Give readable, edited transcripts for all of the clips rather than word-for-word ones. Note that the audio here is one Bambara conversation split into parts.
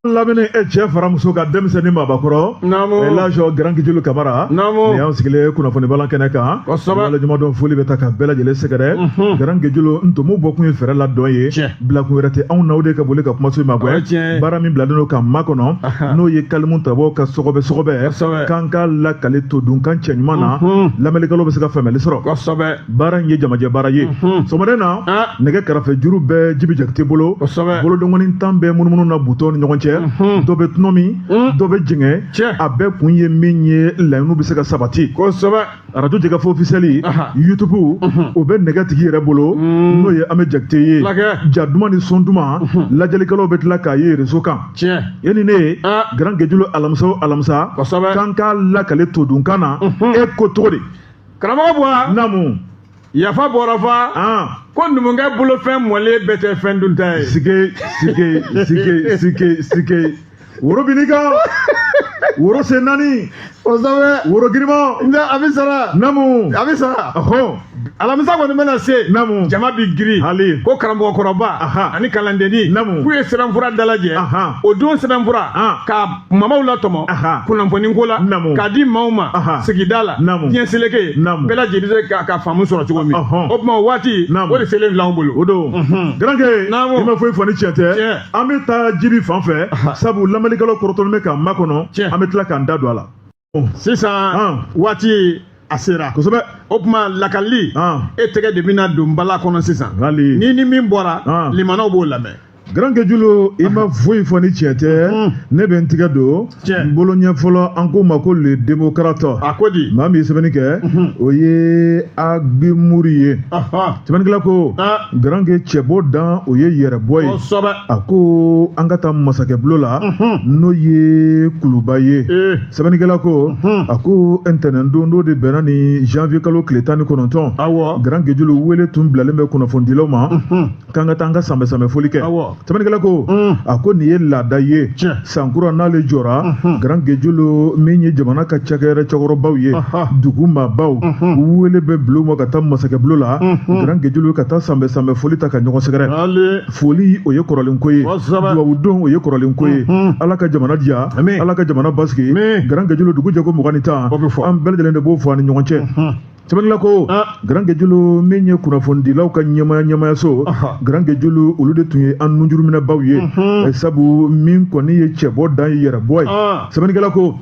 Lamini e cɛ fara muso kan, denmisɛnnin, maabakɔrɔ. Naamu. Elhaji Grand Guédioulo Kamara. Naamu. Nin y'anw sigilen kunnafoni balan kɛnɛ kan. Kosɛbɛ. Waleɲumandɔn foli bɛ taa ka bɛɛ lajɛlen sɛgɛrɛ. Grand Guédioulo, ntomo bɔkun ye fɛɛrɛ la dɔn ye. Tiɲɛ. Bilakun wɛrɛ tɛ anw na, o de ka boli ka kumaso in O ye magɛn. tiɲɛ ye. Baara min bilalen don ka makɔnɔ, n'o ye kalimu tabaw ka sɔgɔbɛ sɔgɔbɛ. Kosɛbɛ. K'an ka lakale to dunkan cɛ ɲuman na. Lamɛnnikɛlaw bɛ se ka faamuyali sɔrɔ. Kosɛbɛ. Baara in ye jamajɛ baara ye. Sɔgɔmada in na, nɛgɛ karafe juru bɛ Jibi Jakite bolo. Kosɛbɛ. Bolodengɔnni tan bɛ munumunu na butɔn ni ɲɔgɔn cɛ. Dɔ bɛ tɔnɔ min, dɔ bɛ jɛngɛ. Tiɲɛ. A bɛɛ kun ye min ye, laɲiniw bɛ se ka sabati. Kosɛbɛ. Arajo Jɛkafɔ officiel, YouTube, o bɛ nɛgɛ tigi yɛrɛ bolo, n'o ye Ame Jakite ye. Fulakɛ. Ja duman ni son duman, lajɛlikɛlaw bɛ tila k'a ye réseau kan. Tiɲɛ. E ni ne ye, Grand Guédioulo, alamisa o alamisa, k'an k'a lakale todunkan na, e ko cogo di? Karamɔgɔ Buwa. Naamu. Yafa bɔra fa. Ko numukɛ bolofɛn mɔlen bɛɛ tɛ fɛn dunta ye. Sike sike sike sike sike, woro bin'i kan, woro sen naani. Kosɛbɛ. Woro girinman. Nka a bɛ sara. Naamu. A bɛ sara. Ɔhɔn. Alamisa kɔni bɛna se. Naamu. Jama bi girin. Hali. Ko karamɔgɔkɔrɔba ani kalandenni. Naamu. K'u ye sɛbɛnfura dalajɛ. O don sɛbɛnfura. Ka mamaw latɔmɔ. Kunnafoni ko la. Naamu. K'a di maaw ma. Sigida la. Naamu. Diɲɛ seleke. Naamu. Bɛɛ lajɛlen bɛ se ka faamu sɔrɔ cogo min. O tuma o waati. O de selen filɛ anw bolo. O don, Garankɛ, Naamu. i ma foyi fɔ ni tiɲɛ tɛ. Tiɲɛ. An bɛ taa Jibi fan fɛ, sabu lamɛnnikɛlaw kɔrɔtɔlen bɛ k'an makɔnɔ. Tiɲɛ. An bɛ tila k'an da don a la. Sisan waati a sera. Kosɛbɛ. O tuma lakali, e tɛgɛ de bɛna don bala kɔnɔ sisan. Hali. Ni min bɔra, limanaw b'o lamɛn. Grand Guédioulo, i ma foyi fɔ ni tiɲɛ tɛ. Ne bɛ n tigɛ don Tiɲɛ. n bolo ɲɛ fɔlɔ, an k'o ma ko Le Démocrate. A ko di? Maa min ye sɛbɛnni kɛ, o ye Agbemuri ye. Sɛbɛnnikɛla ko, Garankɛ, cɛbɔ dan o ye yɛrɛbɔ ye. A ko an ka taa masakɛbulon la, n'o ye Kuluba ye. Sɛbɛnnikɛla ko, a ko ntɛnɛn don dɔ de bɛnna ni janvier kalo tile 19, Grand Guédioulo, wele tun bilalen bɛ kunnafonidilaw ma k'an ka taa an ka sanbɛ sanbɛ foli kɛ. Sɛbɛnnikɛla ko, a ko nin ye laada ye. Sankura n'ale jɔra, Grand Guédioulo, min ye jamana ka cakɛyɛrɛ cɛkɔrɔbaw ye, dugu maabaw, wele bɛ bulon ma ka taa masakɛbulon la, Grand Guédioulo, ka taa sanbɛ sanbɛ foli ta ka ɲɔgɔn sɛgɛrɛ. Foli, o ye kɔrɔlen ko ye. Dubabu don, o ye kɔrɔlen ko ye. Ala ka jamana diya, Ala ka jamana basigi. Grand Guédioulo, dugu jɛ ko 21, O bɛ fɔ. an bɛɛ lajɛlen de b'o fɔ an ni ɲɔgɔn cɛ. Sɛbɛnnikɛla ko, Grand Guédioulo, min ye kunnafonidilaw ka ɲɛmaya ɲɛmayaso, Grand Guédioulo, olu de tun ye an nunjuruminɛbaw ye. Sabu min kɔni ye cɛbɔ dan ye yɛrɛbɔ ye. Sɛbɛnnikɛla ko,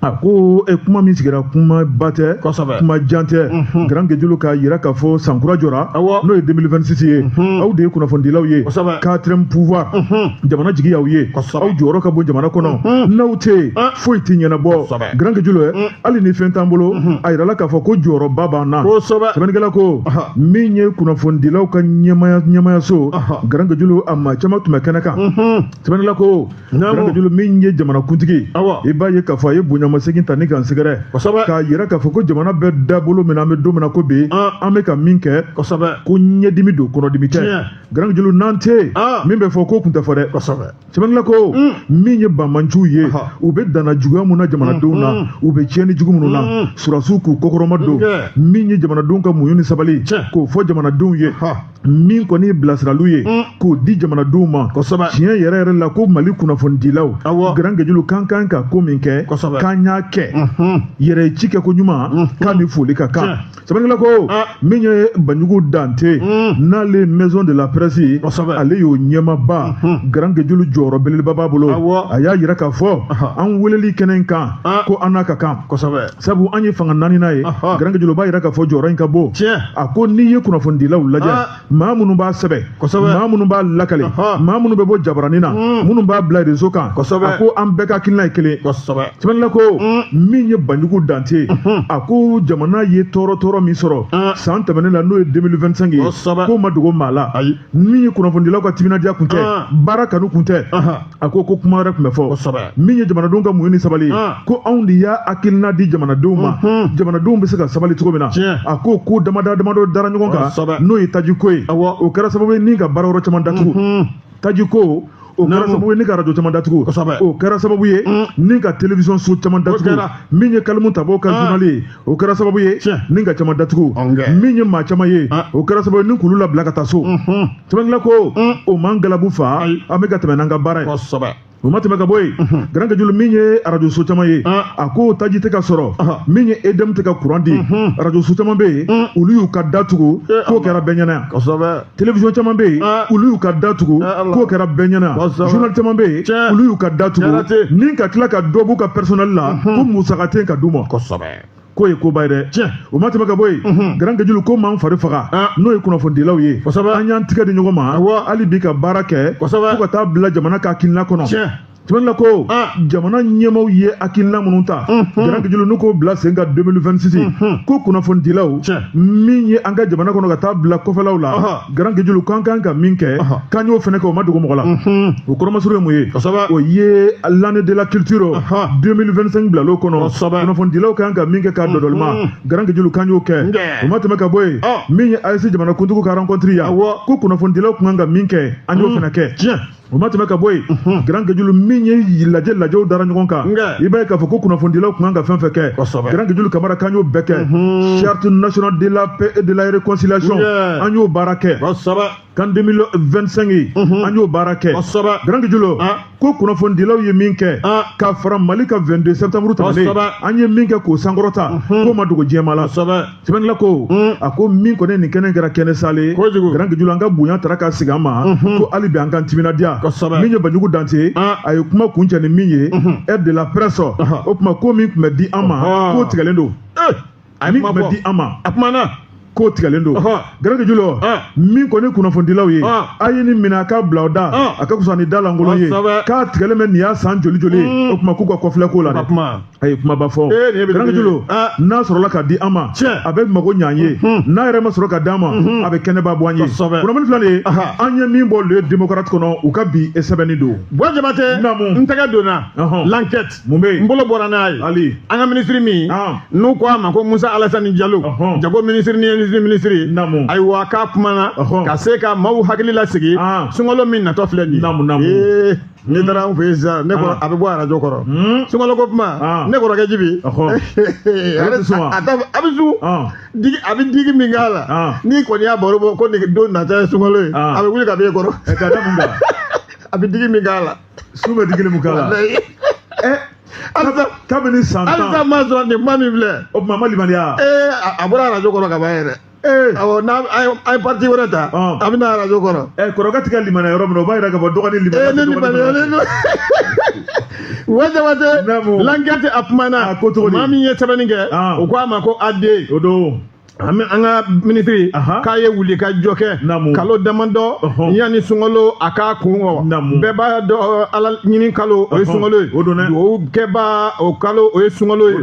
a ko kuma min sigira, kuma ba tɛ, kuma jan tɛ. Grand Guédioulo, k'a yira k'a fɔ sankura jɔra, n'o ye 2026 ye, aw de ye kunnafonidilaw ye, quatrième pouvoir, jamana jigi y'aw ye. Aw jɔyɔrɔ ka bon jamana kɔnɔ, n'aw tɛ yen, foyi tɛ ɲɛnabɔ. Grand Guédioulo, hali ni fɛn t'an bolo, a yirala k'a fɔ ko jɔyɔrɔba b'an na. Sɛbɛnnikɛla ko, min ye kunnafonidilaw ka ɲɛmaya ɲɛmayaso, Grand Guédioulo, a maa caman tun bɛ kɛnɛ kan. Sɛbɛnnikɛla ko, Grand Guédioulo, min ye jamanakuntigi, i b'a ye k'a fɔ a ye bonyamasegin ta ni k'an sɛgɛrɛ, k'a yira k'a fɔ ko jamana bɛ dabolo min na, an bɛ don min na ko bi, an bɛ ka min kɛ, ko ɲɛdimi don, kɔnɔdimi tɛ. Grand Guédioulo, n'an tɛ yen, min bɛ fɔ ko kun tɛ fɔ dɛ. Sɛbɛnnikɛla ko, min ye banbaanciw ye, u bɛ danna juguya mun na jamanadenw na, u bɛ tiɲɛni jugu minnu na, surasiw k'u kɔkɔrɔma don. Min ye jamanadenw ka muɲu ni sabali, k'o fɔ jamanadenw ye, min kɔni ye bilasiraliw ye, k'o di jamanadenw ma. Tiɲɛ yɛrɛ yɛrɛ la, ko Mali kunnafonidilaw, Grand Guédioulo, kan kan ka ko min kɛ, k'an y'a kɛ yɛrɛ ye, ci kɛ ko ɲuman, k'a ni foli ka kan. Sɛbɛnnikɛla ko, min ye Banjugu Dante, n'ale ye maison de la presse ye, ale y'o ɲɛmaba, Grand Guédioulo, jɔyɔrɔ belebeleba b'a bolo. A y'a yira k'a fɔ an weleli kɛnɛ in kan, ko an n'a ka kan, sabu an ye fanga naaninan ye. Grand Guédioulo b'a yira k'a fɔ jɔyɔrɔ in ka bon. A ko n'i ye kunnafonidilaw lajɛ, maa minnu b'a sɛbɛn, maa minnu b'a lakale, maa minnu bɛ bɔ jabaranin na, minnu b'a bila réseau kan, a ko an bɛɛ ka hakilina ye kelen. Sɛbɛnnikɛla ko, min ye Banjugu Dante, a ko jamana ye tɔɔrɔ tɔɔrɔ min sɔrɔ san tɛmɛnen la, n'o ye 2025 ye, k'o ma dogo maa la. Min ye kunnafonidilaw ka timinadiya kun tɛ, baara kanu kun tɛ, a ko ko kuma wɛrɛ tun bɛ fɔ. Min ye jamanadenw ka muɲu ni sabali ye, ko anw de y'a hakilina di jamanadenw ma, jamanadenw bɛ se ka sabali cogo min na. A ko ko damada damadɔ dara ɲɔgɔn kan, n'o ye tajiko ye, o kɛra sababu ye ni ka baara yɔrɔ caman datugu. Tajiko, o kɛra sababu ye ni ka radio caman datugu. O kɛra sababu ye ni ka télévision so caman datugu. Min ye Kalimu Tabaw ka journal ye, o kɛra sababu ye ni ka caman datugu. Min ye maa caman ye, o kɛra sababu ye ni k'olu labila ka taa so. Sɛbɛnnikɛla ko, o man galabu fa, an bɛ ka tɛmɛ n'an ka baara ye. O ma tɛmɛ ka bɔ yen, Grand Guedjulu, min ye arajoso caman ye, a ko taji tɛ ka sɔrɔ, min ye EDM tɛ ka kuran di, arajoso caman bɛ yen, olu y'u ka da tugu, k'o kɛra bɛɛ ɲɛna yan. Télévision caman bɛ yen, olu y'u ka da tugu, k'o kɛra bɛɛ ɲɛna. Journal caman bɛ yen, olu y'u ka da tugu ni ka tila ka dɔ b'u ka personnel la, ko musaka tɛ yen ka d'u ma. K'o ye koba ye dɛ. O ma tɛmɛ ka bɔ yen, Grand Guedjulu, ko m'an fari faga, n'o ye kunnafonidilaw ye, an y'an tigɛ di ɲɔgɔn ma hali bi ka baara kɛ fo ka taa bila jamana ka hakilina kɔnɔ. Tɛmɛni ko jamana ɲɛmaaw ye hakilina minnu ta, Grand Guedjulu, n'u k'o bila sen kan 2026, ko kunnafonidilaw min ye an ka jamana kɔnɔ ka taa bila kɔfɛlaw la, Grand Guedjulu, k'an kan ka min kɛ, k'an y'o fɛnɛ kɛ, o ma dogo mɔgɔ la. O kɔrɔmasuru ye mun ye? O ye l'année de la culture 2025 bilal'o kɔnɔ. Kunnafonidilaw kan ka min kɛ k'a dɔdɔlima, Grand Guedjulu, k'an y'o kɛ. O ma tɛmɛ ka bɔ yen, min ye AES jamanakuntigi ka rencontre yan, ko kunnafonidilaw kun kan ka min kɛ, an y'o fɛnɛ kɛ. O ma tɛmɛ ka bɔ yen, Grand Guedjulu, min ye lajɛw dara ɲɔgɔn kan, i b'a ye k'a fɔ ko kunnafonidilaw kun kan ka fɛn fɛn kɛ, Grand Guedjulu Kamara, k'an y'o bɛɛ kɛ. Charte nationale de la paix et de la réconciliation, an y'o baara kɛ. CAN 2025 ye, an y'o baara kɛ. Grand Guedjulu, ko kunnafonidilaw ye min kɛ ka fara Mali ka 22 septembre tɛmɛnen, an ye min kɛ k'o sankɔrɔta, k'o ma dogo diɲɛma la. Sɛbɛnnikɛla ko, a ko min kɔni nin kɛnɛ kɛra kɛnɛ sale, Grand Guedjulu, an ka bonya tara ka sigi an ma, ko hali bi an k'an timinadiya. Min ye Banjugu Dante, a ye kuma kuncɛ ni min ye, aide de la presse, o tuma ko min tun bɛ di an ma, k'o tigɛlen don. Min tun bɛ di an ma, a kumana. K'o tigɛlen don. Grand Guedjulu, min kɔni kunnafonidilaw ye, a ye nin minɛ, a ka bila o da, a ka fisa ni da lankolon ye, k'a tigɛlen bɛ nin y'a san joli joli ye. O tuma k'u ka kɔfilɛ ko la dɛ. A ye kumaba fɔ. Grand Guedjulu, n'a sɔrɔla ka di an ma, a bɛ mago ɲ'an ye. N'a yɛrɛ ma sɔrɔ ka d'an ma, a bɛ kɛnɛba bɔ an ye. Kunnafoni filɛ nin ye, an ye min bɔ Le Démocrate kɔnɔ, u ka bi sɛbɛnni don. Buwa Jabate, n tɛgɛ donna l'enquête. Mun bɛ yen? N bolo bɔra n'a ye. Ali. An ka minisiri min n'u ko a ma ko Musa Alasani Jalo, jago minisiri ni minisiri, ayiwa, k'a kumana ka se ka maaw hakili lasigi sunkalo min natɔ filɛ nin ye. Naamu, naamu. Ne taara an fɛ yen sisan, ne kɔrɔ, a bɛ bɔ arajo kɔrɔ. Sunkalo ko kuma, ne kɔrɔkɛ Jibi, a bɛ sun digi, a bɛ digi min k'a la, n'i kɔni y'a baro bɔ ko nin don nata ye sunkalo ye, a bɛ wuli ka b'e kɔrɔ. Ka da mun kan? A bɛ digi min k'a la. Sun bɛ digili mun k'a la? Kabini san 10. Halisa ma sɔrɔ nin kuma min filɛ. O tuma a ma limaniya. Ee, a bɔra arajo kɔrɔ ka ban yɛrɛ. Awɔ, n'a an ye parti wɛrɛ ta, a bɛ na arajo kɔrɔ. Kɔrɔkɛ tɛ ka limaniya yɔrɔ min na, o b'a yira k'a fɔ dɔgɔnin limaniya. Ee, ne limaniyalen don. Buwa Jabate, l'enquête a kumana. A ko cogo di? Maa min ye sɛbɛnni kɛ, o ko a ma ko AD. O don. An bɛ an ka minisiri k'a ye wuli ka jɔ kɛ kalo damadɔ yanni sunkalo a k'a kun kɔ. Bɛɛ b'a dɔn, ala ɲini kalo o ye sunkalo ye, duwawu kɛba o kalo o ye sunkalo ye,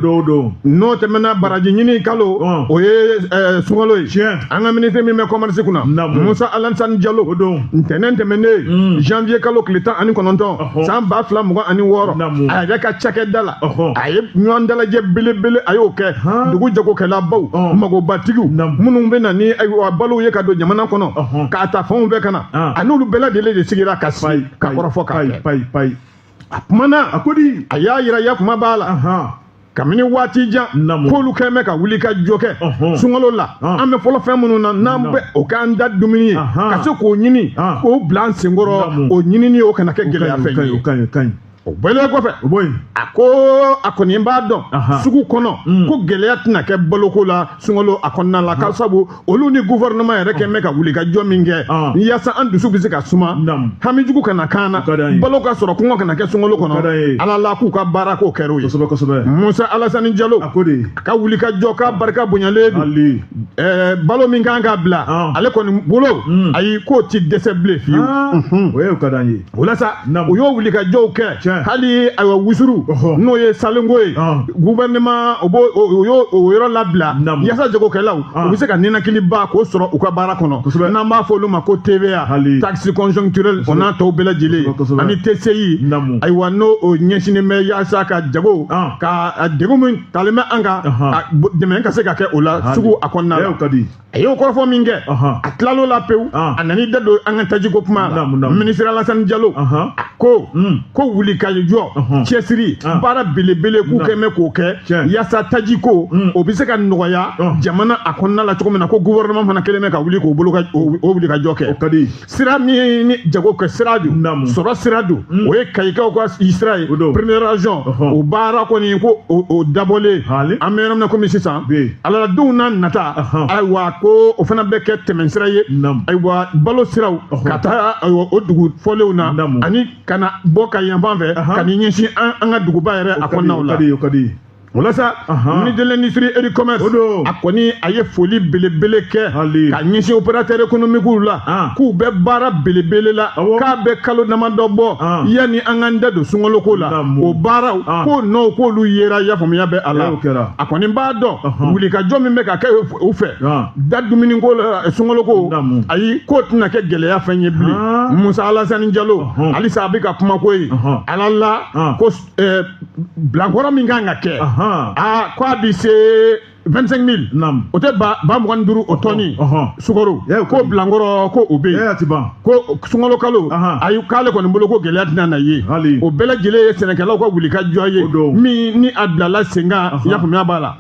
n'o tɛmɛna baraji ɲini kalo o ye sunkalo ye. An ka minisiri min bɛ commerce kunna, Musa Alasani Jalo, ntɛnɛn tɛmɛnen janvier kalo tile 19 san 2026, a yɛrɛ ka cakɛda la, a ye ɲɔgɔn dalajɛ belebele, a y'o kɛ dugu jagokɛlabaw, magobatigiw minnu bɛ na ni ayiwa balow ye ka don jamana kɔnɔ k'a ta fanw bɛɛ ka na, a n'olu bɛɛ lajɛlen de sigira ka sigi ka kɔrɔfɔ k'a kɛ. Payi payi. A kumana. A ko di? A y'a yira ya kuma b'a la kabini waati jan k'olu kɛn bɛ ka wuli ka jɔ kɛ sunkalo la. An bɛ fɔlɔ fɛn minnu na, n'an bɛ o k'an da dumuni ye, ka se k'o ɲini k'o bila an senkɔrɔ, o ɲinini o kana kɛ gɛlɛya fɛn ye. O bɔlen kɔfɛ, a ko a kɔni b'a dɔn sugu kɔnɔ ko gɛlɛya tɛna kɛ baloko la sunkalo a kɔnɔna la, ka sabu olu ni gouvernement yɛrɛ kɛn bɛ ka wuli ka jɔ min kɛ yaasa an dusu bɛ se ka suma, hamijugu kana k'an na, balo ka sɔrɔ, kɔngɔ kana kɛ sunkalo kɔnɔ. Ala la k'u ka baara k'o kɛr'o ye. Musa Alasani Jalo, a ka wuli ka jɔ k'a barika bonyalen don. Balo min kan ka bila ale kɔni bolo, ayi, k'o ti dɛsɛ bilen fiyewu. O ye o ka d'an ye. O la sa, u y'o wuli ka jɔw kɛ. Hali ayiwa wusuru, n'o ye salenko ye, gouvernement o b'o o y'o o yɔrɔ labila yaasa jagokɛlaw u bɛ se ka ninakiliba k'o sɔrɔ u ka baara kɔnɔ, n'an b'a fɔ olu ma ko TVA, taxe conjoncturelle, o n'a tɔw bɛɛ lajɛlen, ani TCI, ayiwa, n'o o ɲɛsinnen bɛ yaasa ka jago ka degun min talen bɛ an kan, dɛmɛ ka se ka kɛ o la sugu a kɔnɔna la. A y'o kɔrɔfɔ min kɛ, a tilal'o la pewu, a nan'i da don an ka tajiko kuma la. Minisiri Alasani Jalo, a ko ko wuli wulikajɔ, cɛsiri, baara belebele k'u kɛ mɛ k'o kɛ yaasa tajiko o bɛ se ka nɔgɔya jamana a kɔnɔna la cogo min na, ko gouvernement fana kɛlen bɛ ka wuli k'o bolo ka o wulikajɔ kɛ. O ka di. Sira min ni jago kɛ sira don, sɔrɔ sira don, o ye Kayikaw ka sira ye, première région. O baara kɔni ko o dabɔlen, an bɛ yɔrɔ min na komi sisan, alaladenw n'a nata, ayiwa, ko o fana bɛ kɛ tɛmɛsira ye, ayiwa, balo siraw ka taa, ayiwa, o dugu fɔlenw na, ani ka na bɔ ka yan fan fɛ ka n'i ɲɛsin an ka duguba yɛrɛ a kɔnɔnaw la. O ka di. O la sa, ministre de l'Industrie et du Commerce, a kɔni a ye foli belebele kɛ ka ɲɛsin opérateur économique la, k'u bɛ baara belebele la, k'a bɛ kalo damadɔ bɔ yanni an k'an da don sunkalo ko la. O baaraw k'o nɔw k'olu yera, yafaamuya bɛ a la. A kɔni b'a dɔn wulikajɔ min bɛ ka kɛ u fɛ da dumuniko la sunkalo ko, ayi, k'o tɛna kɛ gɛlɛya fɛn ye bilen. Musa Alasani Jalo halisa a bɛ ka kuma ko ye ala la ko bilankɔrɔ min kan ka kɛ, aa, ko a bɛ se 25 000, o tɛ ba 25,000 o tɔni sukaro, ko bilankɔrɔ ko o bɛ yen, ko sunkalo kalo, ayi, k'ale kɔni bolo ko gɛlɛya tɛna na ye. O bɛɛ lajɛlen ye sɛnɛkɛlaw ka wulikajɔ ye min ni a bilala sen kan, yafaamuya b'a la.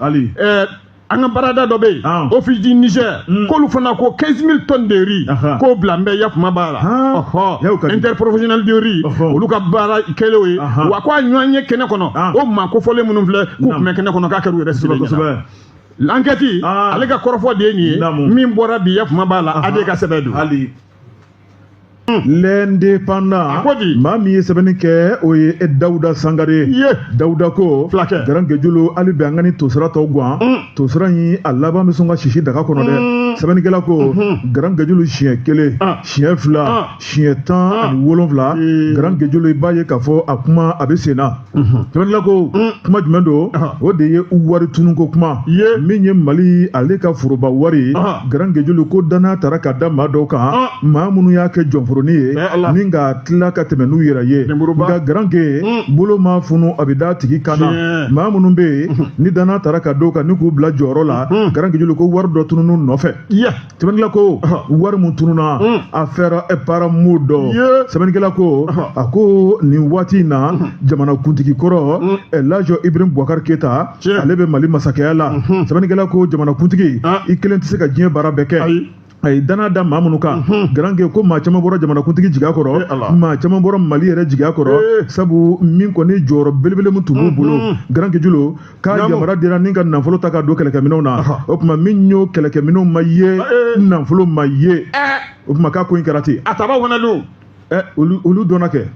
An ka baarada dɔ bɛ yen, Office du Niger, k'olu fana ko 15 000 tonnes de riz k'o bila n bɛ, yafama b'a la. Ɔhɔ, interprofessionnel de riz, olu ka baara kɛlenw ye wa, ko a ɲɔgɔn ye kɛnɛ kɔnɔ, o maa kofɔlen minnu filɛ k'u tun bɛ kɛnɛ kɔnɔ, k'a kɛra u yɛrɛ sigilen ɲɛna. L'enquête, ale ka kɔrɔfɔ de ye nin ye min bɔra bi, yafama b'a la, AD ka sɛbɛn don. L'Indépendant, maa min ye sɛbɛnni kɛ, o ye Dawuda Sangare ye. Dawuda ko fulakɛ Grand Guédiolo, hali bi an ka ni tosira tɔw gan, tosira in a laban bɛ sɔn ka sisi daga kɔnɔ dɛ. Sɛbɛnnikɛla ko Grand Guédiolo siɲɛ 1, siɲɛ 2, siɲɛ 17, Grand Guédiolo, i b'a ye k'a fɔ a kuma a bɛ sen na. Sɛbɛnnikɛla ko kuma jumɛn don? O de ye wari tununko kuma min ye Mali ale ka foroba wari. Grand Guédiolo ko danaya taara ka da maa dɔw kan, maa minnu y'a kɛ jɔnforo ye ni ka tila ka tɛmɛ n'u yɛrɛ ye. Nka Grand Gué bolo ma funu, a bɛ da tigi kan na. Maa minnu bɛ yen ni danaya taara ka dɔw kan ni k'u bila jɔyɔrɔ la, Grand Guédiolo ko wari dɔ tunun'u nɔfɛ. Sɛbɛnnikɛla ko wari mun tununna, affaire paramo dɔ. Sɛbɛnnikɛla ko a ko nin waati in na, jamanakuntigi kɔrɔ Elhaji Ibrahim Boubacar Keita, ale bɛ Mali masakɛya la. Sɛbɛnnikɛla ko jamanakuntigi i kelen tɛ se ka diɲɛ baara bɛɛ kɛ. A ye danaya da maa minnu kan, Grand Gué ko maa caman bɔra jamanakuntigi jigiya kɔrɔ, maa caman bɔra Mali yɛrɛ jigiya kɔrɔ, sabu min kɔni jɔyɔrɔ belebele min tun b'u bolo. Grand Guédiolo k'a yamaruya dira ni ka nafolo ta ka don kɛlɛkɛminɛnw na, o tuma min y'o kɛlɛkɛminɛnw ma ye, nafolo ma ye, o tuma k'a ko in kɛra ten. A tabaw fana don. Olu dɔnna kɛ.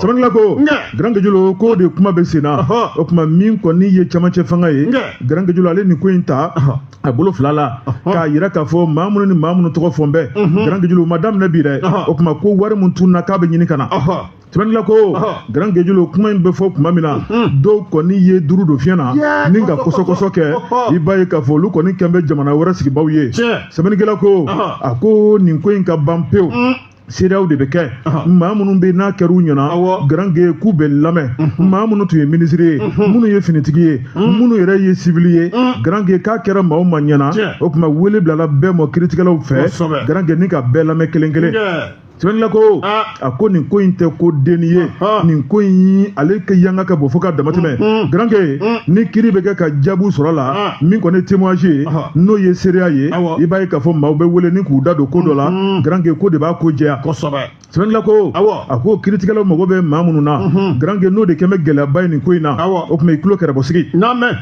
Sɛbɛnnikɛla ko Grand Guédiolo ko de kuma bɛ sen na. O tuma min kɔni ye camancɛ fanga ye, Grand Guédiolo ale nin ko in ta a bolo fila la k'a yira k'a fɔ maa minnu ni maa minnu tɔgɔ fɔ bɛɛ, Grand Guédiolo ma daminɛ bi dɛ. O tuma ko wari min tununna k'a bɛ ɲini ka na. Sɛbɛnnikɛla ko Grand Guédiolo kuma in bɛ fɔ tuma min na, dɔw kɔni ye duuru don fiɲɛ na ni ka kɔsɔkɔsɔ kɛ, i b'a ye k'a fɔ olu kɔni kɛn bɛ jamana wɛrɛ sigibaw ye. Sɛbɛnnikɛla ko a ko nin ko in ka ban pewu, seereyaw de bɛ kɛ. Maa minnu bɛ n'a kɛra u ɲɛna, Grand Gué k'u bɛ lamɛn. Maa minnu tun ye minisiri ye, minnu ye finitigi ye, minnu yɛrɛ ye sivili ye, Grand Gué k'a kɛra maaw ma ɲɛna. O tuma wele bilala bɛɛ ma kiiritigɛlaw fɛ, Grand Gué ni ka bɛɛ lamɛn kelen kelen. Sɛbɛnnikɛla ko a ko nin ko in tɛ ko denni ye, nin ko in ale ka yanga ka bɔ fo ka damatɛmɛ. Grand Gué ni kiiri bɛ kɛ ka jaabiw sɔrɔ la, min kɔni ye témoignage ye, n'o ye seereya ye, i b'a ye k'a fɔ maaw bɛ wele ni k'u da don ko dɔ la. Grand Gué ko de b'a ko jɛya. Sɛbɛnnikɛla ko a ko kiiritigɛlaw mago bɛ maa minnu na, Grand Gué n'o de kɛn bɛ gɛlɛyaba ye nin ko in na. O tuma i tulo kɛrɛbɔsigi,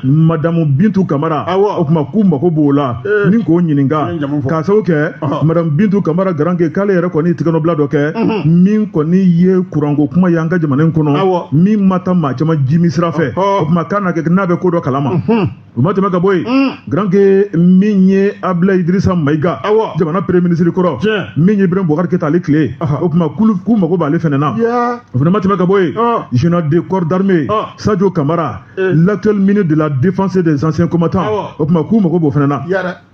Madamu Bintu Kamara, o tuma k'u mago b'o la ni k'o ɲininka k'a sababu kɛ Madamu Bintu Kamara, Grand Gué k'ale yɛrɛ kɔni tigɛnɔbila dɔ kɛ min kɔni ye kuranko kuma ye an ka jamana in kɔnɔ, min ma taa maa caman jimi sira fɛ. O tuma k'a na kɛ n'a bɛ ko dɔ kalama. O ma tɛmɛ ka bɔ yen, Grand Gué min ye Abdoulaye Idrissa Maïga, jamana premier ministre kɔrɔ, min ye Ibrahim Boubacar Keita ale tile, o tuma k'u mago b'ale fɛnɛ na. O fana ma tɛmɛ ka bɔ yen, général de corps d'armée Sadio Kamara, l'actuel ministre de la Défense et des anciens combattants, o tuma k'u mago b'o fɛnɛ na.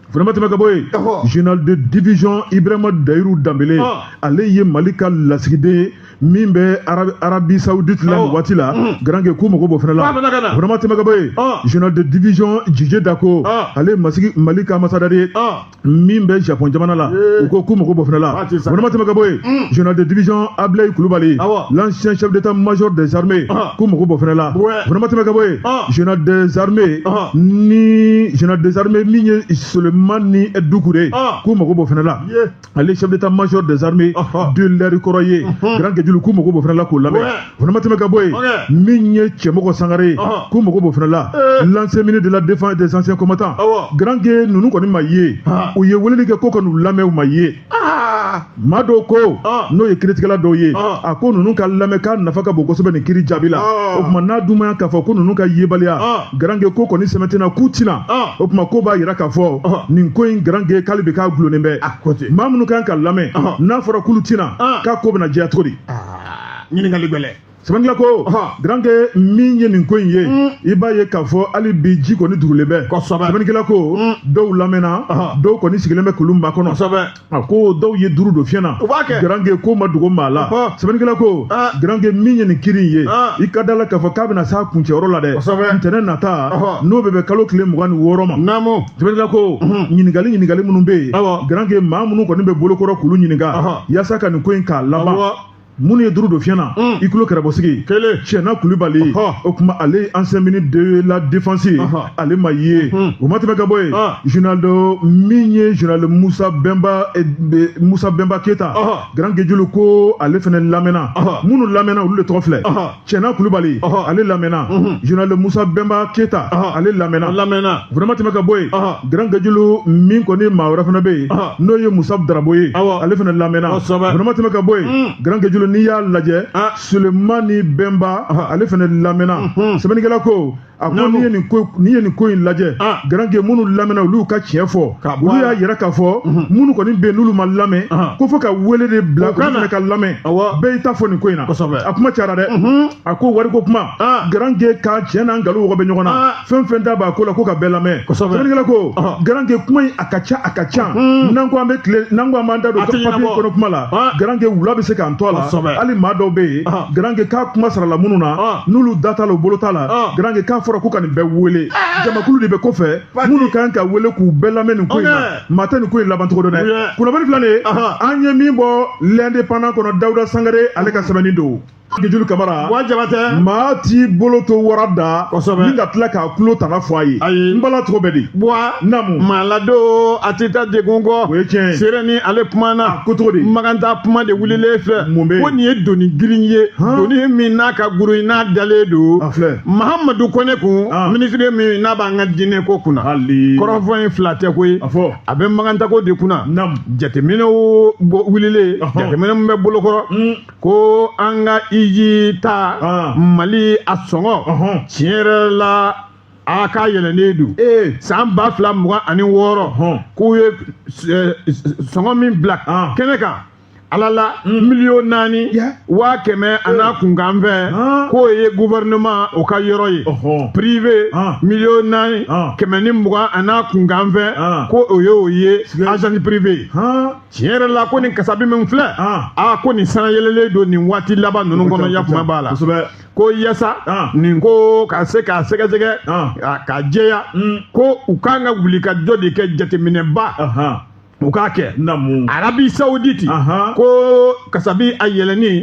Fana ma tɛmɛ ka bɔ yen, général de division Ibrahima Dayiru Danbele, ale ye Mali ka lasigiden ye Min bɛ Arabie Saoudite la nin waati la, Garange, k'u mago b'o fana la. Vraiment tɛmɛ ka bɔ yen, général de division Dj Dako, ale masigi Mali ka ambassadeur ye min bɛ Japon jamana la, u ko k'u mago b'o fana la. Vraiment tɛmɛ ka bɔ yen, général de division Ablaye Coulibaly, l'ancien chef d'état-major des armées, k'u mago b'o fana la. Vraiment tɛmɛ ka bɔ yen, général des armées ni général des armées min ye Souleymane Doucouré, k'u mago b'o fana la. Ale chef d'état-major des armées de l'air kɔrɔ ye, Grand Gejulu, k'u mago b'o fana la k'o lamɛn. Vraiment tɛmɛ ka bɔ yen, min ye Cɛmɔgɔ Sangare ye, k'u mago b'o fana la, l'ancien ministre de la défense et des anciens combattants. Grand Ge, ninnu kɔni ma ye, u ye weleli kɛ ko ka n'u lamɛn, u ma ye. Maa dɔw ko, n'o ye kiiritigɛla dɔw ye, a ko ninnu ka lamɛn k'a nafa ka bon kosɛbɛ nin kiiri jaabi la. O tuma n'a dun k'a fɔ ko ninnu ka yebaliya, Garange, ko kɔni sɛmɛntina k'u tina, o tuma ko b'a yira k'a fɔ nin ko in, Garange, k'ale bi k'a gulonnen bɛ. Maa minnu kan ka lamɛn, n'a fɔra k'olu tina, k'a ko bɛna diya cogo di? Ɲininkali gɛlɛn. Sɛbɛnnikɛla ko, Garange, min ye nin ko in ye, i b'a ye k'a fɔ hali bi ji kɔni durulen bɛ. Sɛbɛnnikɛla ko dɔw lamɛnna, dɔw kɔni sigilen bɛ k'olu makɔnɔ. A ko dɔw ye duuru don fiɲɛ na, Garange, ko ma dogo maa la. Sɛbɛnnikɛla ko, Garange, min ye nin kiri in ye, i ka da la k'a fɔ k'a bɛna s'a kuncɛyɔrɔ la dɛ, ntɛnɛn nata, n'o bɛ bɛn kalo tile 26 ma. Sɛbɛnnikɛla ko ɲininkali minnu bɛ yen, Garange, maa minnu kɔni bɛ bolokɔrɔ k'olu ɲininka yaasa ka nin ko in k'a laban, minnu ye duuru don fiɲɛ na, i tulo kɛrɛbɔsigi. Kelen. Tiɲɛna Kulubali, o tuma ale ancien ministre de la défense ye, ale ma ye. O ma tɛmɛ ka bɔ yen, général de min ye général Musa Bɛnba, Musa Bɛnba Keyita, Grand Gejulu, ko ale fana lamɛnna. Minnu lamɛnna, olu de tɔgɔ filɛ: Tiɲɛna Kulubali, ale lamɛnna, général Musa Bɛnba Keyita, ale lamɛnna. Vraiment tɛmɛ ka bɔ yen, Grand Gejulu, min kɔni maa wɛrɛ fana bɛ yen, n'o ye Musa Darabo ye, ale fana lamɛnna. Vraiment tɛmɛ ka bɔ yen, Grand Gejulu, n'i y'a lajɛ, Sulemani Bɛnba, ale fana lamɛnna. Sɛbɛnnikɛla ko, a ko n'i ye nin ko in lajɛ, Garange, minnu lamɛnna, olu ka tiɲɛ fɔ, olu y'a yira k'a fɔ minnu kɔni bɛ yen n'olu ma lamɛn, ko fo ka wele de bila olu fana ka lamɛn. Bɛɛ y'i ta fɔ nin ko in na. A kuma cayara dɛ. A ko wariko kuma, Garange, ka tiɲɛ n'a nkalon wɔgɔ bɛ ɲɔgɔn na, fɛn fɛn da b'a ko la, ko ka bɛɛ lamɛn. Sɛbɛnnikɛla ko, Garange, kuma in a ka ca, a ka ca. N'an ko an bɛ tile, n'an ko an b'an da don papiye kɔnɔ kuma la, Garange, wula bɛ se k'an to a la. Hali maa dɔw bɛ yen, Garange, k'a kuma sarala minnu na, n'olu da t'a la, u bolo t'a la, Garange, k'a fɔra ko ka nin bɛɛ wele. Jamakulu de bɛ kɔfɛ minnu kan ka wele k'u bɛɛ lamɛn nin ko in na. Maa tɛ nin ko in laban cogo dɔn dɛ. Kunnafoni filɛ nin ye, an ye min bɔ L'Indépendant kɔnɔ, Dawuda Sangare, ale ka sɛbɛnni don. Gejulu Kamara. Wa Jabatɛ. Maa t'i bolo to wara da ni ka tila k'a tulo tana fɔ a ye. Ayi. N bala tɔgɔ bɛ di? Buwa. Naamu. Maa ladon a tɛ taa degun kɔ. O ye tiɲɛ ye. Seere ni ale kumana. Ko cogo di? Maganta kuma de wulilen filɛ. Mun bɛ yen? Ko nin ye doni girin ye. Doni min n'a ka gurun n'a dalen don. A filɛ. Mahamadu Kɔnɛ kun. Minisiri min n'a b'an ka diinɛ ko kunna. Hali. Kɔrɔfɔ in fila tɛ koyi. A fɔ. A bɛ magantako de kunna. Naamu. Jateminɛw wulilen. Jateminɛ min bɛ bolokɔrɔ. Ko an ka iji ta Mali a sɔngɔ tiɲɛ yɛrɛ la a k'a yɛlɛnnen don san 2026, k'u ye sɔngɔ min bila kɛnɛ kan, ala la 4,1 miliyɔn a n'a kunkanfɛn, k'o ye gouvernement o ka yɔrɔ ye. Privé 4,4 miliyɔn a n'a kunkanfɛn, ko o ye o ye agence privé ye. Tiɲɛ yɛrɛ la, ko nin kasabi min filɛ, aa, ko nin san yɛlɛlen don nin waati laban ninnu kɔnɔ, yakuma b'a la. Ko yasa nin ko ka se k'a sɛgɛsɛgɛ k'a jɛya, ko u kan ka wuli ka jɔ de kɛ, jateminɛba u k'a kɛ. Arabie Saoudite, ko kasabi a yɛlɛnni,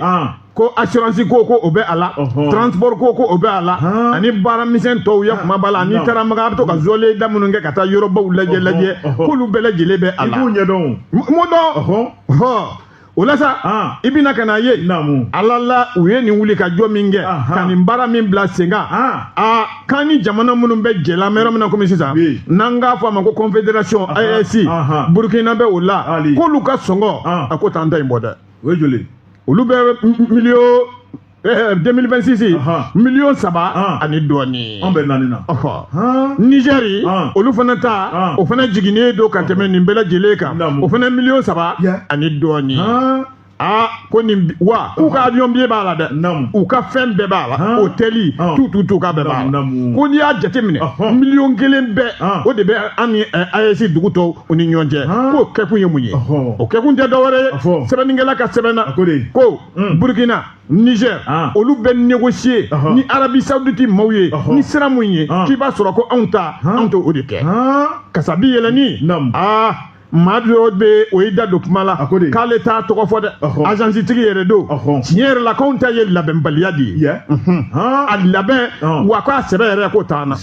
ko assurance ko o bɛ a la, transport ko o bɛ a la, ani baara misɛn tɔw ye kuma b'a la, n'i taara Makan, a bɛ to ka zɔle da minnu kɛ ka taa yɔrɔbaw lajɛ, k'olu bɛɛ lajɛlen bɛ a la. I b'u ɲɛdɔn. M'o dɔn. O la sa, i bɛna ka na ye, ala la, u ye nin wuli ka jɔ min kɛ, ka nin baara min bila sen kan, a kan ni jamana minnu bɛ jɛ la, an bɛ yɔrɔ min na komi sisan, n'an k'a fɔ a ma ko confédération AES, Burukina bɛ o la, k'olu ka sɔngɔ a ko t'an ta in bɔ dɛ. O ye joli? Olu bɛ miliyɔn 2026 3 miliyɔn ani dɔɔnin. An bɛ naani na. Nizɛri, olu fana ta, o fana jiginnen don ka tɛmɛ nin bɛɛ lajɛlen kan, o fana 3 miliyɔn ani dɔɔnin. Aa, Ko nin wa k'u ka avion billet b'a la dɛ, u ka fɛn bɛɛ b'a la, hôtel, tout tout tout, k'a bɛɛ b'a la. Ko n'i y'a jateminɛ, 1 million bɛɛ o de bɛ an ni AES dugu tɔw u ni ɲɔgɔn cɛ. K'o kɛkun ye mun ye? O kɛkun tɛ dɔwɛrɛ ye, sɛbɛnnikɛla ka sɛbɛn na, ko Burkina, Niger, olu bɛ négocier ni Arabie Saoudite maaw ye ni sira mun ye, k'i b'a sɔrɔ ko anw ta, anw t'o de kɛ. Kasabi yɛlɛnni, aa, maa dɔ bɛ, o y'i da don kuma la k'ale t'a tɔgɔ fɔ dɛ, agence tigi yɛrɛ don. Tiɲɛ yɛrɛ la, k'anw ta ye labɛnbaliya de ye, a labɛn wa, k'a sɛbɛ yɛrɛ k'o t'an na.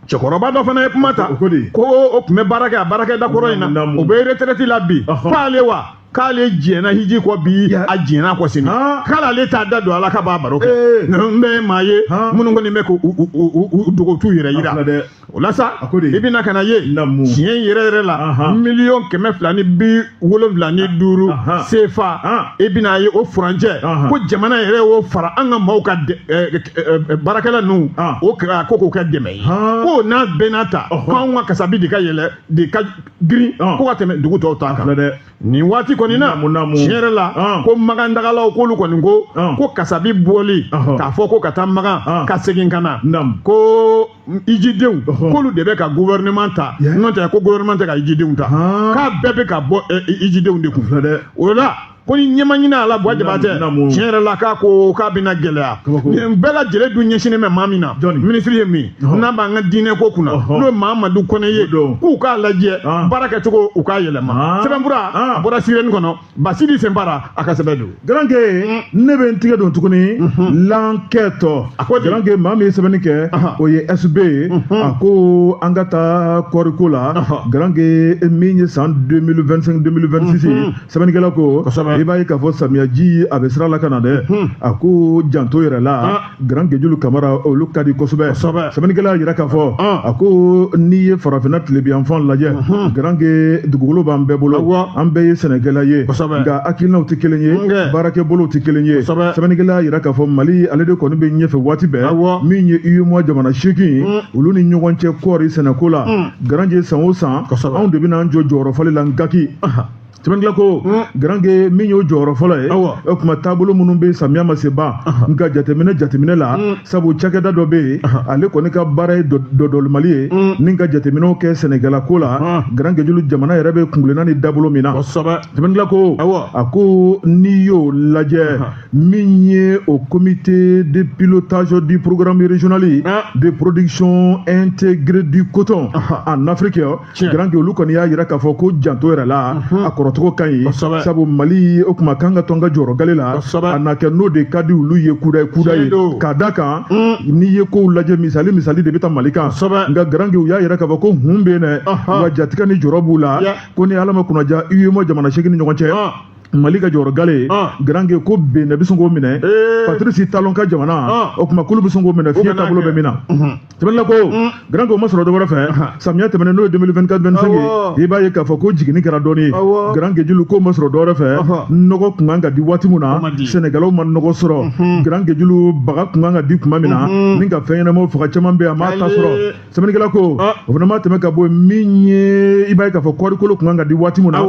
Cɛkɔrɔba dɔ fana ye kuma ta ko o tun bɛ baara kɛ a baarakɛda kɔrɔ in na, o bɛ retraite la bi, k'ale wa k'ale jɛnna hiji kɔ bi, a jɛnna kɔ sini, k'ale t'a da don a la k'a b'a baro kɛ. N bɛ maa ye minnu kɔni bɛ k'u dogo t'u yɛrɛ yira o la sa, i bɛna ka na ye tiɲɛ yɛrɛ yɛrɛ la, 275,000,000 CFA, i bɛna ye o furancɛ ko jamana yɛrɛ y'o fara an ka maaw ka baarakɛla ninnu o ko k'o kɛ dɛmɛ ye, ko n'a bɛɛ n'a ta, k'anw ka kasabi de ka yɛlɛ de ka girin ko ka tɛmɛ dugu tɔw ta kan nin waati kɔni na. Tiɲɛ yɛrɛ la, ko magan dagalaw k'olu kɔni ko ko kasabi bɔli k'a fɔ ko ka taa magan ka segin ka na, ko ijidenw k'olu de bɛ ka gouvernement ta, n'o tɛ ko gouvernement tɛ ka ijidenw ta, k'a bɛɛ bɛ ka bɔ ijidenw de kun. O la ko ni ɲɛma ɲini a la, Buwa Jabatɛ, tiɲɛ yɛrɛ la, k'a ko k'a bɛna gɛlɛya. Nin bɛɛ lajɛlen dun ɲɛsinnen bɛ maa min na, minisiri ye min n'a b'an ka diinɛ ko kunna, n'o ye Mamadu Kɔnɛ ye, k'u k'a lajɛ baara kɛcogo, u k'a yɛlɛma. Sɛbɛnfura a bɔra Sirène kɔnɔ, Basidi Senbara a ka sɛbɛn don. Garanke, ne bɛ n tigɛ don tuguni l'enquête. A ko di? Garanke, maa min ye sɛbɛnni kɛ, o ye SB ye. A ko an ka taa kɔɔriko la. Garanke, min ye san 2025 2026 ye, sɛbɛnnikɛla ko i b'a ye k'a fɔ samiyaji a bɛ sira la ka na dɛ. A ko janto yɛrɛ la, Garanke Julu Kamara, olu ka di kosɛbɛ. Sɛbɛnnikɛla y'a jira k'a fɔ, a ko n'i ye farafinna tilebinyanfan lajɛ, Garanke, dugukolo b'an bɛɛ bolo, an bɛɛ ye sɛnɛkɛla ye, nka hakilinaw tɛ kelen ye, baarakɛbolow tɛ kelen ye. Sɛbɛnnikɛla y'a jira k'a fɔ Mali ale de kɔni bɛ ɲɛfɛ waati bɛɛ, min ye UEMOA jamana 8 olu ni ɲɔgɔn cɛ kɔɔri sɛnɛko la. Garanke, san o san anw de bɛna an jɔ jɔyɔrɔ fɔlɔ la Ngaki. Sɛbɛnnikɛla ko, Garanke, min y'o jɔyɔrɔ fɔlɔ ye, o tuma taabolo minnu bɛ samiya ma se ban, nka jateminɛ la, sabu cakɛda dɔ bɛ yen, ale kɔni ka baara ye dɔdɔlimali ye ni ka jateminɛw kɛ sɛnɛkɛla ko la. Garanke Julu, jamana yɛrɛ bɛ kunkilenna ni dabolo min na, sɛbɛnnikɛla ko, a ko n'i y'o lajɛ, min ye o comité de pilotage du programme régional de production intégrée du coton en Afrique, Garanke, olu kɔni y'a jira k'a fɔ ko janto yɛrɛ la, a kɔrɔcogo ka ɲi, sabu Mali o tuma kan ka to an ka jɔyɔrɔ gale la, a na kɛ n'o de ka di olu ye kuda kuda ye, k'a da kan n'i ye kow lajɛ, misali misali de bɛ taa Mali kan. Nka Garanke, u y'a jira k'a fɔ ko hun bɛ yen dɛ, wa jatigɛ ni jɔrɔ b'u la, ko ni Ala ma kunnaja, UEMOA jamana 8 ni ɲɔgɔn cɛ, Mali ka jɔyɔrɔ gale, Garanke, ko Benin bɛ sɔn k'o minɛ, Patrice Talon ka jamana, o tuma k'olu bɛ sɔn k'o minɛ, fiɲɛ taabolo bɛ min na. Sɛbɛnnikɛla ko, Garanke, o ma sɔrɔ dɔwɛrɛ fɛ, samiya tɛmɛnen, n'o ye 2024 25 ye, i b'a ye k'a fɔ ko jiginni kɛra dɔɔni ye. Garanke Julu, k'o ma sɔrɔ dɔwɛrɛ fɛ, nɔgɔ kun kan ka di waati min na, sɛnɛkɛlaw ma nɔgɔ sɔrɔ. Garanke Julu, baga kun kan ka di tuma min na ni ka fɛn ɲɛnamaw faga, caman bɛ yen a m'a ta sɔrɔ. Sɛbɛnnikɛla ko o fana ma tɛmɛ ka bɔ yen, min ye i b'a ye k'a fɔ kɔɔrikolo kun kan ka di waati min na,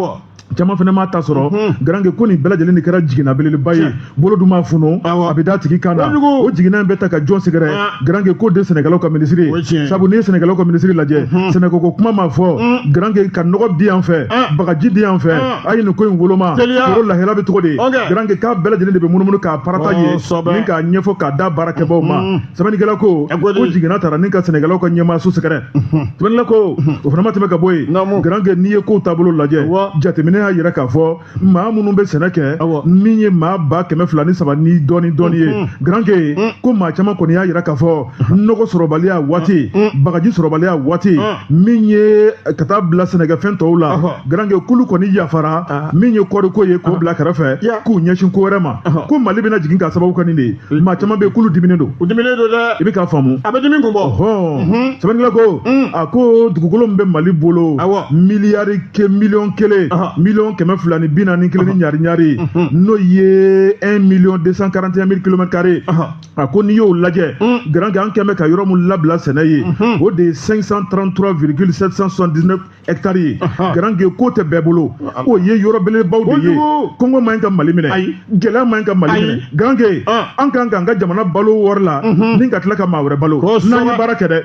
caman fana m'a ta sɔrɔ. Garanke, ko nin bɛɛ lajɛlen de kɛra jiginna belebeleba ye, bolo dun b'a funu, a bɛ da tigi kan na. O jiginna in bɛ ta ka jɔn sɛgɛrɛ? Garanke, ko de sɛnɛkɛlaw ka minisiri ye, sabu n'i ye sɛnɛkɛlaw ka minisiri lajɛ, sɛnɛko ko kuma ma fɔ. Garanke, ka nɔgɔ di yan fɛ, bagaji di yan fɛ, a ye nin ko in woloma, foro lahala bɛ cogo di? Garanke, k'a bɛɛ lajɛlen de bɛ munumunu k'a parata ye ni k'a ɲɛfɔ k'a da baarakɛbaw ma. Sɛbɛnnikɛla ko ko jiginna taara ni ka sɛnɛkɛlaw ka ɲɛmaaso sɛgɛrɛ. Sɛbɛnnikɛla ko o fana ma tɛmɛ ka bɔ yen. Garanke, n'i ye kow taabolo lajɛ, jateminɛ y'a jira k'a fɔ maa minnu bɛ sɛnɛ kɛ, min ye maa 203,000 ni dɔɔni dɔɔni ye, Garanke, ko maa caman kɔni y'a jira k'a fɔ nɔgɔ sɔrɔbaliya waati, bagaji sɔrɔbaliya waati, min ye ka taa bila sɛnɛkɛfɛn tɔw la, Garanke, k'olu kɔni yafara min ye kɔɔriko ye k'o bila kɛrɛfɛ, k'u ɲɛsin ko wɛrɛ ma, ko Mali bɛna jigin k'a sababu kɛ nin de ye. Maa caman bɛ yen k'olu diminen don. U diminen don dɛ. I bɛ k'a faamu. A bɛ dimi kun bɔ. Sɛbɛnnikɛla ko, a ko dugukolo min bɛ Mali bolo, miliyari ke 1 miliyɔn. 241 000 ni ɲari ɲari, n'o ye 1 241 000 kilomètres carrés. A ko n'i y'o lajɛ, Garankɛ, an kɛn bɛ ka yɔrɔ mun labila sɛnɛ ye, o de ye 533,779 hectares ye. Garankɛ, k'o tɛ bɛɛ bolo, o ye yɔrɔ belebelebaw de ye. Kɔngɔ man ɲi ka Mali minɛ, gɛlɛya man ɲi ka Mali minɛ. Garankɛ, an kan k'an ka jamana balo wari la ni ka tila ka maa wɛrɛ balo, n'an ye baara kɛ dɛ.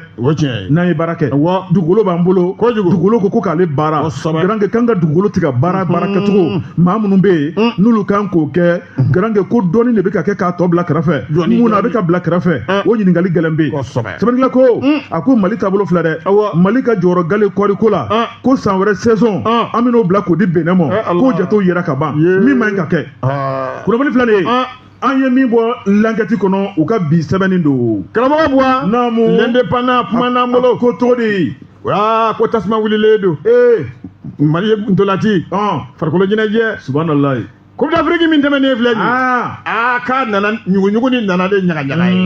N'an ye baara kɛ, dugukolo b'an bolo. Dugukolo ko k'ale baara. Garankɛ, k'an ka dugukolo tigɛ baara baara kɛcogo, maa minnu bɛ yen n'olu kan k'o kɛ, Garankɛ, ko dɔɔni de bɛ ka kɛ k'a tɔ bila kɛrɛfɛ. Mun na a bɛ ka bila kɛrɛfɛ? O ɲininkali gɛlɛn bɛ yen. Sɛbɛnnikɛla ko, a ko Mali taabolo filɛ dɛ, Mali ka jɔyɔrɔ gale kɔɔriko la, ko san wɛrɛ saison, an bɛn'o bila k'o di Benin ma, k'o jatew yera ka ban, min man ɲi ka kɛ. Kunnafoni filɛ nin ye, an ye min bɔ l'Enquête kɔnɔ, u ka bi sɛbɛnni don. Karamɔgɔ Buwa. Naamu. L'Indépendant kuma n'an bolo. Ko cogo di? Aa, ko tasuma wulilen don. Mali ye ntolati, farikolo ɲɛnajɛ. Subahanallahi. Coupe d'Afrique min tɛmɛnen filɛ nin ye, aa, k'a nana ɲuguɲugu ni nana de ɲagaɲaga ye.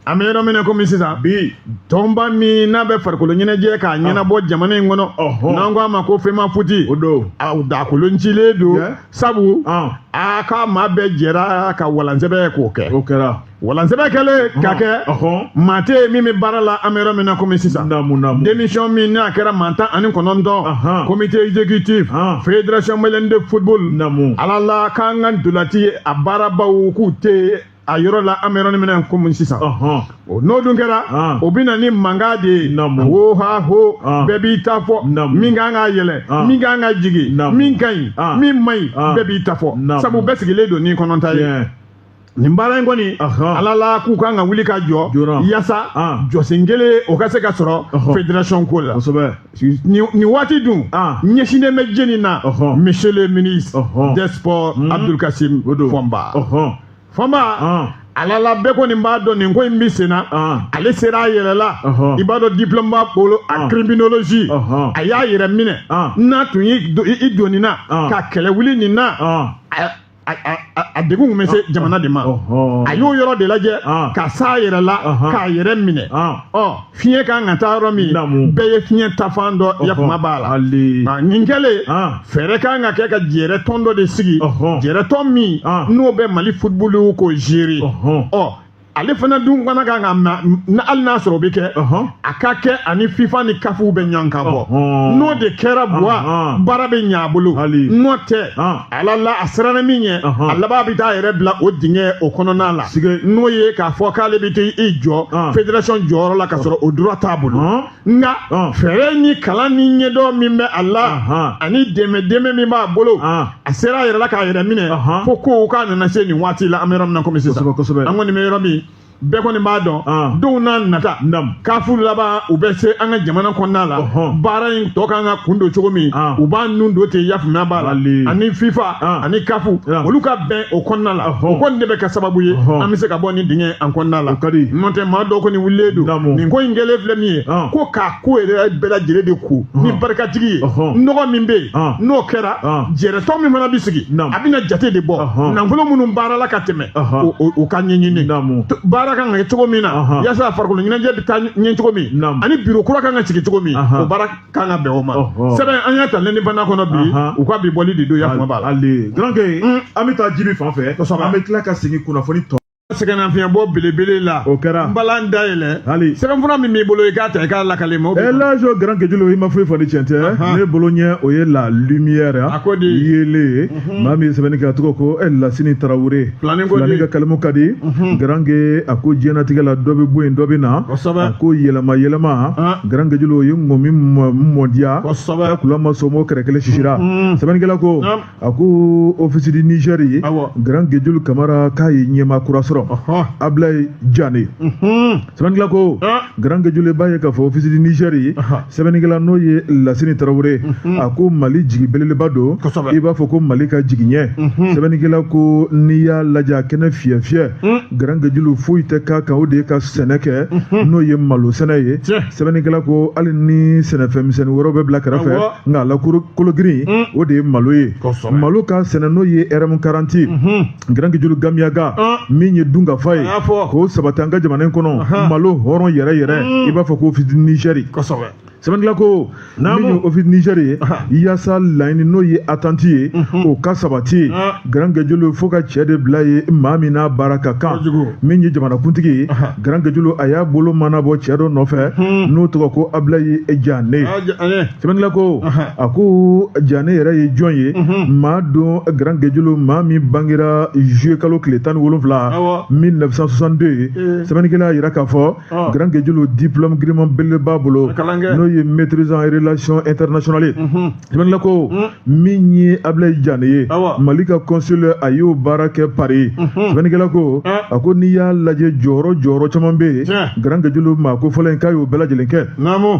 An bɛ yɔrɔ min na komi sisan bi, tɔnba min n'a bɛ farikolo ɲɛnajɛ k'a ɲɛnabɔ jamana in kɔnɔ, n'an ko a ma ko FEMAFOOT, o don, dakolon cilen don, sabu a ka maa bɛɛ jɛra ka walansɛbɛ k'o kɛ. O kɛra. Walansɛbɛ kɛlen ka kɛ, maa tɛ yen min bɛ baara la an bɛ yɔrɔ min na komi sisan. Naamu, naamu. Démission min n'a kɛra maa 19, comité exécutif, fédération malienne de football. Ala la k'an ka ntolati a baarabaw k'u tɛ a yɔrɔ la an bɛ yɔrɔ min na komi sisan. N'o dun kɛra, o bɛ na ni mankan de ye, ho ha ho, bɛɛ b'i ta fɔ, min kan ka yɛlɛ, min kan ka jigin, min ka ɲi, min man ɲi, bɛɛ b'i ta fɔ, sabu bɛɛ sigilen don ni kɔnɔta ye. Nin baara in kɔni, ala la k'u kan ka wuli ka jɔ yaasa jɔsen kelen o ka se ka sɔrɔ fédération ko la. Nin waati dun ɲɛsinnen bɛ jɛni na? Monsieur le ministre des Sports, Abdoul Kassim Fɔnba. Fɔnba, ala la bɛɛ kɔni b'a dɔn nin ko in bɛ sen na. Ale sera a yɛrɛ la, i b'a dɔn diplôme b'a bolo a criminologie. A y'a yɛrɛ minɛ n'a tun ye i donni na ka kɛlɛ wuli nin na, a degun tun bɛ se jamana de ma. A y'o yɔrɔ de lajɛ ka s'a yɛrɛ la k'a yɛrɛ minɛ. Ɔ, fiɲɛ kan ka taa yɔrɔ min, bɛɛ ye fiɲɛ tafan dɔ yakuma b'a la. Nin kɛlen, fɛɛrɛ kan ka kɛ ka jɛrɛ tɔn dɔ de sigi, jɛrɛ tɔn min n'o bɛ Mali football ko gérer. Ɔ, ale fana dun fana kan ka ma, hali n'a sɔrɔ o bɛ kɛ, a ka kɛ ani FIFA ni CAF bɛ ɲɔgɔn kan bɔ. N'o de kɛra, Buwa, baara bɛ ɲɛ a bolo. N'o tɛ, ala la a siranna min ɲɛ, a laban bɛ taa yɛrɛ bila o dingɛ o kɔnɔna la, n'o ye k'a fɔ k'ale bɛ taa i jɔ fédération jɔyɔrɔ la, ka sɔrɔ o droit t'a bolo. Nka fɛɛrɛ ni kalan ni ɲɛdɔn min bɛ a la ani dɛmɛ dɛmɛ min b'a bolo, a sera a yɛrɛ la k'a yɛrɛ minɛ fo kow k'a nana se nin waati la an bɛ yɔrɔ min na komi sisan. An kɔni bɛ yɔrɔ min, bɛɛ kɔni b'a dɔn donw n'a nata, CAF laban u bɛ se an ka jamana kɔnɔna la, baara in tɔ kan ka kun don cogo min, u b'a nun don ten, yafaamuya b'a la, ani FIFA ani CAF olu ka bɛn o kɔnɔna la. O kɔni de bɛ kɛ sababu ye an bɛ se ka bɔ nin dingɛ an kɔnɔna la. N'o tɛ, maa dɔw kɔni wulilen don nin ko in kɛlen filɛ min ye, ko k'a ko yɛrɛ bɛɛ lajɛlen de ko ni barikatigi ye. Nɔgɔ min bɛ yen, n'o kɛra, jɛrɛtɔn min fana bɛ sigi, a bɛna jate de bɔ nafolo minnu baarala ka tɛmɛ, o ka ɲɛɲini baara kan ka kɛ cogo min na, yaasa farikolo ɲɛnajɛ bɛ taa ɲɛ cogo min, ani biro kura kan ka sigi cogo min, o baara kan ka bɛn o ma. Sɛbɛn an y'a ta L'Indépendant kɔnɔ bi, u ka bi bɔli de don, yafama b'a la. Garankɛ, an bɛ taa Jibi fan fɛ, an bɛ tila ka segin kunnafoni tɔ. Sɛgɛnnafiɲɛbɔ belebele la. O kɛra. N balan dayɛlɛ. Hali. Sɛbɛnfura min b'i bolo, i k'a ta i k'a lakale ma. Elhaji Garankejulu, i ma foyi fɔ ni tiɲɛ tɛ. Ne bolo ɲɛ, o ye La Lumière. A ko di? Yelen, maa min ye sɛbɛnni kɛ, a tɔgɔ ko Lasini Tarawele. Filanin ko di? Filanin ka kalimu ka di. Garanke, a ko diɲɛnatigɛ la, dɔ bɛ bɔ yen, dɔ bɛ na. A ko yɛlɛma yɛlɛma, Garankejulu, o ye ŋɔmi mɔdiya. Kula ma sɔn kɛrɛ kelen sisira. Sɛbɛnnikɛla ko, a ko Office du Niger ye, Garankejulu Kamara k'a ye ɲɛmaa kura sɔrɔ, Ablaye Jane. Sɛbɛnnikɛla ko, Garankejulu, b'a ye k'a fɔ Office du Niger ye, sɛbɛnnikɛla n'o ye Lasini Tarawele, a ko Mali jigi belebeleba don, i b'a fɔ ko Mali ka jigiɲɛ. Sɛbɛnnikɛla ko n'i y'a lajɛ, a kɛnɛ fiyɛ fiyɛ, Garankejulu, foyi tɛ k'a kan, o de ye ka sɛnɛ kɛ, n'o ye malo sɛnɛ ye. Sɛbɛnnikɛla ko hali ni sɛnɛfɛn misɛnnin wɛrɛw bɛ bila kɛrɛfɛ, nka a la kologirin, o de ye malo ye. Malo ka sɛnɛ, n'o ye RM 40, Garankejulu, Gamiyaga min ye dunkafa ye, k'o sabati an ka jamana in kɔnɔ, malo hɔrɔn yɛrɛ yɛrɛ, i b'a fɔ ko Office du Niger. Sɛbɛnnikɛla ko min ye Office Niger ye yaasa laɲini n'o ye attente ye o ka sabati Grand Guédiolo fo ka cɛ de bila ye maa min n'a baara ka kan min ye jamanakuntigi ye Grand Guédiolo a y'a bolo mana bɔ cɛ dɔ nɔfɛ n'o tɔgɔ ko Ablaye Diané. Sɛbɛnnikɛla ko a ko Diané yɛrɛ ye jɔn ye? Maa don Grand Guédiolo, maa min bangera juillet kalo tile 17 1962. Sɛbɛnnikɛla y'a jira k'a fɔ Grand Guédiolo diplôme giriman belebele b'a bolo, n'o ye maîtrise en relations internationales ye. Sɛbɛnnikɛla ko min ye Ablaye Diané ye, Mali ka consul, a y'o baara kɛ Paris. Sɛbɛnnikɛla ko a ko n'i y'a lajɛ jɔyɔrɔ caman bɛ yen, Grand Guédiolo maa ko fɔlɔ in k'a y'o bɛɛ lajɛlen kɛ.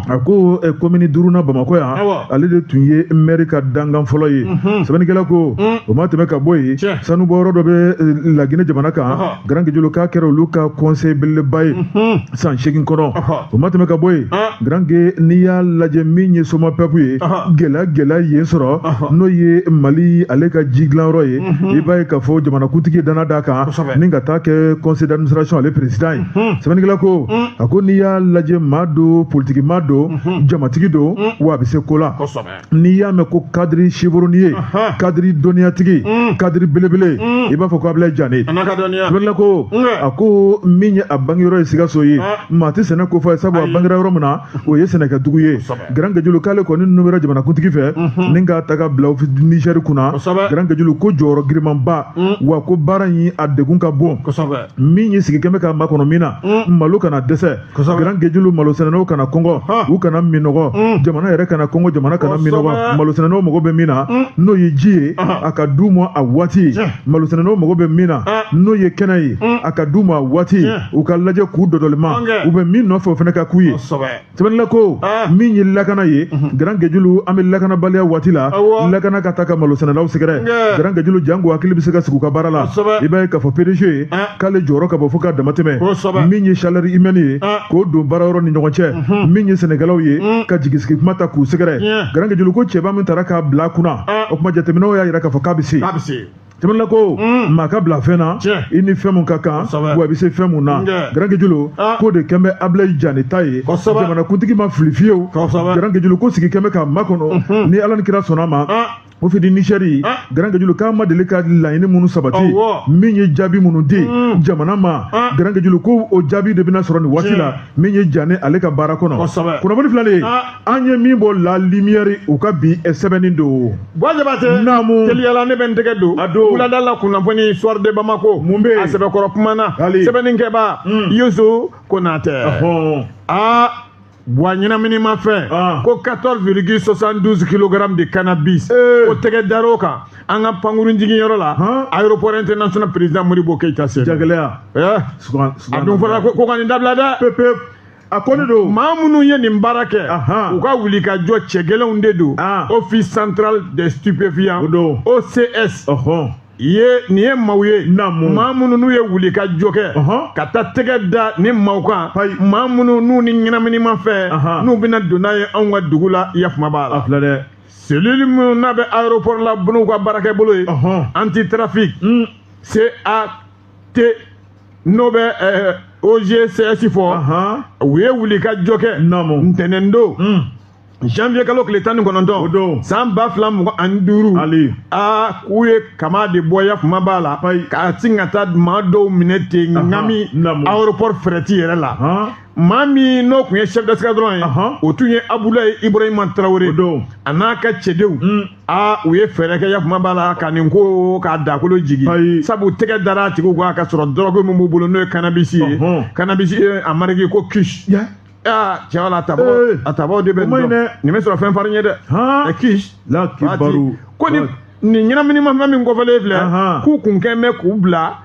A ko commune duurunan Bamakɔ yan, ale de tun ye maire ka dankan fɔlɔ ye. Sɛbɛnnikɛla ko o ma tɛmɛ ka bɔ yen, sanubɔyɔrɔ dɔ bɛ Laginɛ jamana kan, Grand Guédiolo k'a kɛra olu ka conseil belebeleba ye san 8 kɔnɔ. O ma tɛmɛ ka bɔ yen, Grand Gué, n'i y'a lajɛ min ye Somapep ye, gɛlɛya gɛlɛya yen sɔrɔ, n'o ye Mali ale ka ji dilanyɔrɔ ye, i b'a ye k'a fɔ jamanakuntigi danna d'a kan ni ka taa kɛ conseil d'administration ale président ye. Sɛbɛnnikɛla ko a ko n'i y'a lajɛ maa don, politiki maa don, jamatigi don, wa a bɛ se ko la. N'i y'a mɛn ko cadre chevronné, cadre dɔnniyatigi, cadre belebele, i b'a fɔ ko Ablaye Diané. Sɛbɛnnikɛla ko a ko min ye a bangeyɔrɔ ye Sikaso ye, maa tɛ sɛnɛ ko fɔ ye, sabu a bangera yɔrɔ min na o ye sɛnɛkɛdugu ye. Grand Guédiolo k'ale kɔni nommera jamanakuntigi fɛ ni k'a ta ka bila Niger kunna. Grand Guédiolo ko jɔyɔrɔ girimanba, wa ko baara in a degun ka bon. Min ye sigi kɛmɛ ka makɔnɔ min na, malo kana dɛsɛ, Grand Guédiolo malo sɛnɛnaw kana kɔngɔ, u kana minɔgɔ, jamana yɛrɛ kana kɔngɔ, jamana kana minɔgɔ. Malo sɛnɛnaw mago bɛ min na, n'o ye ji ye, a ka d'u ma a waati. Malo sɛnɛnaw mago bɛ min na, n'o ye kɛnɛ ye, a ka d'u ma a waati. U ka lajɛ k'u dɔdɔlima, u bɛ min nɔfɛ o fana ka k'u ye. Sɛbɛnnikɛla ko min ye lakana ye, Grand Guédiolo, an bɛ lakanabaliya waati la, lakana ka taa ka malo sɛnɛlaw sɛgɛrɛ. Grand Guédiolo jango hakili bɛ se ka sigi u ka baara la. I b'a ye k'a fɔ PDG ye k'ale jɔyɔrɔ ka bon fo k'a damatɛmɛ. Min ye chaleur humaine ye k'o don baara yɔrɔ ni ɲɔgɔn cɛ, min ye sɛnɛkɛlaw ye ka jigisigi kuma ta k'u sɛgɛrɛ. Grand Guédiolo ko cɛba min taara k'a bila a kunna, o tuma jateminɛw y'a jira k'a fɔ k'a bɛ se. Sɛbɛnnikɛla ko maa ka bila fɛn na, i ni fɛn mun ka kan, wa i bɛ se fɛn mun na. Grand Guédiolo k'o de kɛn bɛ Ablaye Diané ta ye. Jamanakuntigi ma fili fiyewu. Grand Guédiolo ko sigi kɛn bɛ k'a makɔnɔ ni Ala ni kira sɔnna ma. Office du Niger, Grand Guédiolo k'a ma deli ka laɲini minnu sabati, min ye jaabi minnu di jamana ma, Grand Guédiolo ko o jaabi de bɛna sɔrɔ nin waati la, min ye Diané ale ka baara kɔnɔ. Kunnafoni filɛ nin ye, an ye min bɔ La Lumière u ka bi sɛbɛnni don. Buwa Jabate. Naamu. Teliyala ne bɛ n tɛgɛ don a don wulada la kunnafoni Soir de Bamako. Mun bɛ yen? A sɛbɛkɔrɔ kumana, sɛbɛnnikɛbaa Youssou Konatɛ. Aa, wa ɲɛnaminimafɛn ko 14,72 kg de cannabis ko tɛgɛ dar'o kan an ka pankurun jiginyɔrɔ la, aéroport international président Modibo Keïta sen. Jagɛlɛya. A dun fɔra ko ka nin dabila dɛ. Pepe, a ko ne don. Maa minnu ye nin baara kɛ, u ka wuli ka jɔ cɛ gɛlɛnw de don. Office central des stupéfiants, OCS, ye nin ye maaw ye, maa minnu n'u ye wuli ka jɔ kɛ ka taa tɛgɛ da ni maaw kan, maa minnu n'u ni ɲɛnaminimafɛn n'u bɛna don n'a ye anw ka dugu la, yafama b'a la. A filɛ dɛ. Cellule minnu n'a bɛ aéroport la, n'u ka baarakɛ bolo ye anti-trafic CAT, n'o bɛ OGCS fɔ, u ye wuli ka jɔ kɛ ntɛnɛn don, janvier kalo tile 19, san 2025. Aa, k'u ye kama de bɔ, yafama b'a la, ka sin ka taa maa dɔw minɛ ten ŋami aéroport fɛrɛti yɛrɛ la. Maa min n'o tun ye chef d'escadron ye, o tun ye Abdoulaye Ibrahima Traoré, a n'a ka cɛdenw. Aa, u ye fɛɛrɛ kɛ, yafama b'a la, ka nin ko k'a dakolo jigin, sabu tɛgɛ dara a tigiw kan ka sɔrɔ drogue min b'u bolo, n'o ye cannabis ye. Cannabis a marqué ko kush. Aa, cɛ la, a tabaw de bɛ dɔn nin bɛ sɔrɔ fɛn farin ye dɛ. Kush la kibaru. Ko ni nin ɲɛnaminimafɛn min kɔfɛlen filɛ, k'u kun kɛn bɛ k'u bila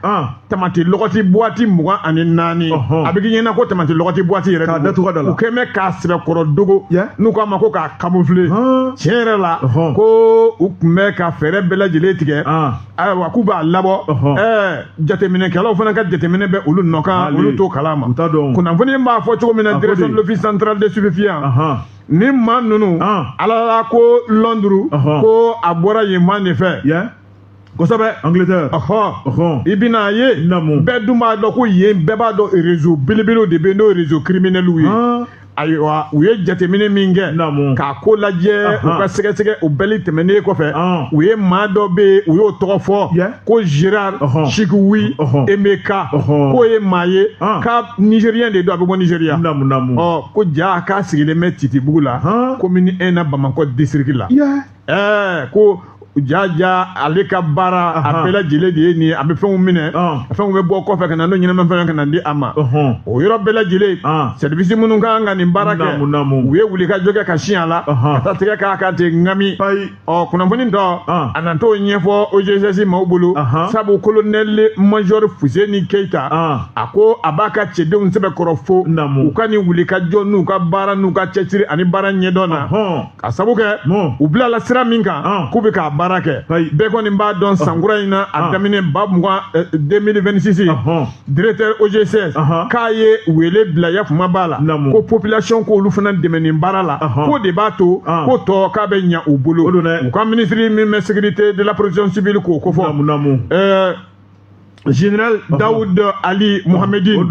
tamati lɔgɔti buwati 24. A bɛ k'i ɲɛna ko tamati lɔgɔti buwati yɛrɛ k'a datugu da la. U kɛn bɛ k'a sɛbɛkɔrɔ dogo, n'u k'a ma ko k'a camoufler. Tiɲɛ yɛrɛ la, ko u tun bɛ ka fɛɛrɛ bɛɛ lajɛlen tigɛ. Ayiwa, k'u b'a labɔ, jateminɛkɛlaw fana ka jateminɛ bɛ olu nɔ kan, olu t'o kalama. Kunnafoni b'a fɔ cogo min na, direction de l'office central des stupéfiants, ni maa ninnu ala la ko Londres, ko a bɔra yen man de fɛ kosɛbɛ. Angleterre. I bɛna ye, bɛɛ dun b'a dɔn ko yen, bɛɛ b'a dɔn réseau belebelew de bɛ yen, n'o ye réseau criminels ye. Ayiwa, u ye jateminɛ min kɛ k'a ko lajɛ, u ka sɛgɛsɛgɛ o bɛɛ tɛmɛnen kɔfɛ, u ye maa dɔ bɛ yen, u y'o tɔgɔ fɔ ko Gérard Chikwi Emeka, k'o ye maa ye ka Nigérien de don, a bɛ bɔ Nigéria. Ɔ ko ja k'a sigilen bɛ Titibugu la, commune 1 na, Bamakɔ district la. Ɛɛ, ko ja ja, ale ka baara a bɛɛ lajɛlen de ye nin ye. A bɛ fɛnw minɛ, fɛnw bɛ bɔ kɔfɛ ka na n'o ɲɛnamafɛn ka na di a ma. O yɔrɔ bɛɛ lajɛlen, service minnu ka kan ka nin baara kɛ, u ye wulikajɔ kɛ ka sin a la ka taa tigɛ k'a kan ten ŋami. Ɔ, kunnafoni tɔ a nat'o ɲɛfɔ OGSS maaw bolo, sabu colonel major Fuseni Keyita, a ko a b'a ka cɛdenw sɛbɛkɔrɔ fo u ka nin wulikajɔ n'u ka baara n'u ka cɛsiri ani baara ɲɛdɔn na, ka sabu kɛ u bilala sira min kan k'u bɛ k'a baara kɛ. Bɛɛ kɔni b'a dɔn, sankura in na, a daminɛ ba 20 2026, directeur OGSS k'a ye wele bila yafuma b'a la ko population k'olu fana dɛmɛ nin baara la, k'o de b'a to ko tɔ k'a bɛ ɲa u bolo. U ka ministre min bɛ sécurité de la protection civile k'o kofɔ, général Daoud Ali Mohamedine,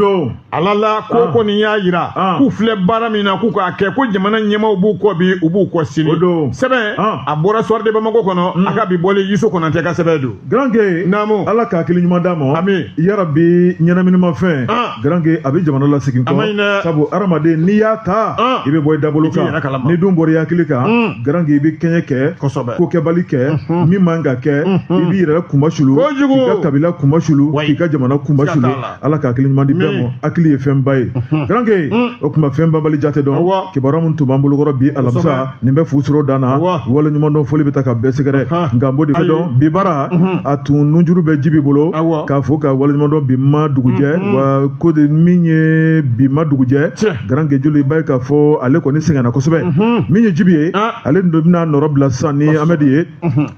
ala la ko kɔni y'a yira k'u filɛ baara min na, k'u k'a kɛ, ko jamana ɲɛmaaw b'u kɔ bi, u b'u kɔ sini. Sɛbɛn a bɔra Soir de Bamako kɔnɔ, a ka bi bɔli Yusu Konatɛ ka sɛbɛn don. Garanke. Naamu. Ala ka hakili ɲuman d'a ma. Ami. Yarabi, ɲɛnaminimafɛn, Garanke, a bɛ jamana lasegin kɔ, sabu hadamaden n'i y'a ta, i bɛ bɔ i dabolo kan. N'i dun bɔra i hakili kan, Garanke, i bɛ kɛɲɛ kɛ, ko kɛbali kɛ min man ka kɛ, i b'i yɛrɛ kunmasulu, k'i ka kabila kunmasulu, k'i ka jamana kunmasulu. Ala ka hakili ɲuman di bɛɛ ma. Hakili ye fɛnba ye, Garanke. O tuma, fɛn banbali jate dɔn, kibaruya min tun b'an bolokɔrɔ bi alamisa, nin bɛ fu sɔrɔ dan na. Wale ɲuman dɔn, foli bɛ taa ka bɛɛ sɛgɛrɛ. Nka n b'o de fɛ dɔn, bi baara a tun nunjuru bɛ Jibi bolo k'a fɔ ka wale ɲuman dɔn. Bi ma dugujɛ wa, ko de min ye bi ma dugujɛ, Garanke joli, i b'a ye k'a fɔ ale kɔni sɛgɛnna kosɛbɛ. Min ye Jibi ye, ale dun bɛna nɔrɔ bila sisan ni Amɛdi ye.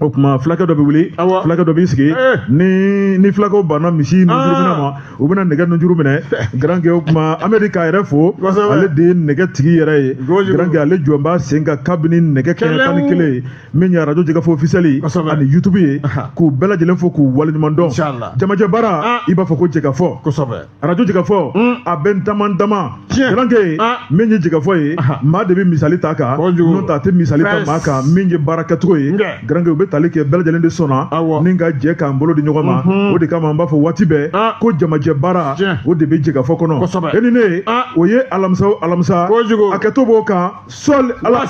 O tuma, fulakɛ dɔ bɛ wuli, fulakɛ dɔ b'i sigi. Ni fulakɛw banna misi nunjuru minɛ ma, u bɛna nɛgɛ nunjuru minɛ, Garanke. O tuma, Amɛdi k'a yɛrɛ fo, ale de ye nɛgɛ tigi yɛrɛ ye. Garanke, ale jɔn b'a sen kan kabini nɛgɛ kɛɲɛ 11 ye. Min ye arajo Jɛgɛfɔ officiel ani YouTube ye, k'u bɛɛ lajɛlen fo, k'u waleɲuman dɔn. Jamajɛ baara, i b'a fɔ ko jɛkafɔ, arajo Jɛgɛfɔ, a bɛ n dama dama. Garanke, min ye Jɛgɛfɔ ye, maa de bɛ misali ta kan, n'o tɛ a tɛ misali ta maa kan. Min ye baara kɛcogo ye, Garanke, u bɛ tali kɛ, bɛɛ lajɛlen de sɔnna ni ka jɛ k'an bolo di ɲɔgɔn ma. O de kama an b'a fɔ waati bɛɛ ko jamajɛ baara, o de bɛ Jɛgɛfɔ kɔnɔ. E ni ne, o ye alamisa o alamisa, hakɛto b'o kan sɔli ala.